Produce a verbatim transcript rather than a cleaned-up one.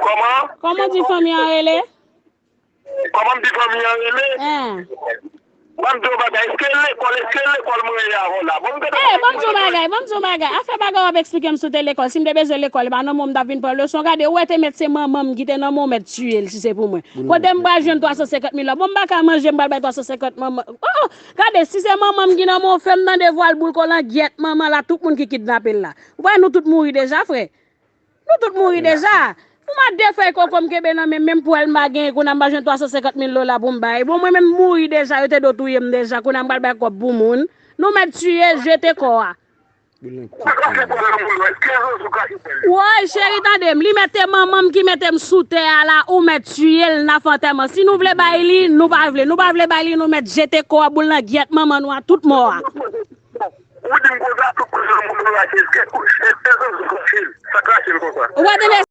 Kòman? Kòman w di fanmi an rele? Kòman m di fanmi an rele? Hein. Ban m di w bagay, èske lekòl, èske lekòl mwen ye avè w la? Bon, m te... Hey, ban m di w bagay, ban m di w bagay. Afè bagay w ap eksplike m sou te lekòl. Si m te bezwen lekòl, e pa nan men w m t ap vin pran leson. Gade, ou wè te mèt se manman m ki te nan men w mèt tiye l si se pou mwen. Kote m pral jwenn twa san senkant mil la? Bon, m pa ka manje, m pral bay twa san senkant manman. Oh, oh, gade, si se manman m ki nan men w, fè m tande vwa l boul kolangyèt manman la, tout moun ki kidnape l la. Ou wè nou tout mouri deja, frè. Nou tout mouri deja. Pou m a de fèy koko m kenbe nan men m, menm pwèl m pa genyen, kounye a m pa jwenn twa san senkant mil dola pou m bay. Bon, mwen menm m mouri deja, yo te dwe touye m deja, kounye a m pral bay kòb pou moun. Nou mèt tiye, jete kò a. Woy, cheri, tande m. Li mèt te manman m ki mete m sou tè a la, ou mèt tiye l, n a fè antèman. Si nou vle bay li, nou pa vle. Nou pa vle bay li, nou mèt jete kò a, boul nan gyèt manman nou a, tout mò a. Ou di m konsa, tout kote nan moun yo rache l. Kèk kou, e, e, e, rache l. Sa k rache l konsa? Ou pa tande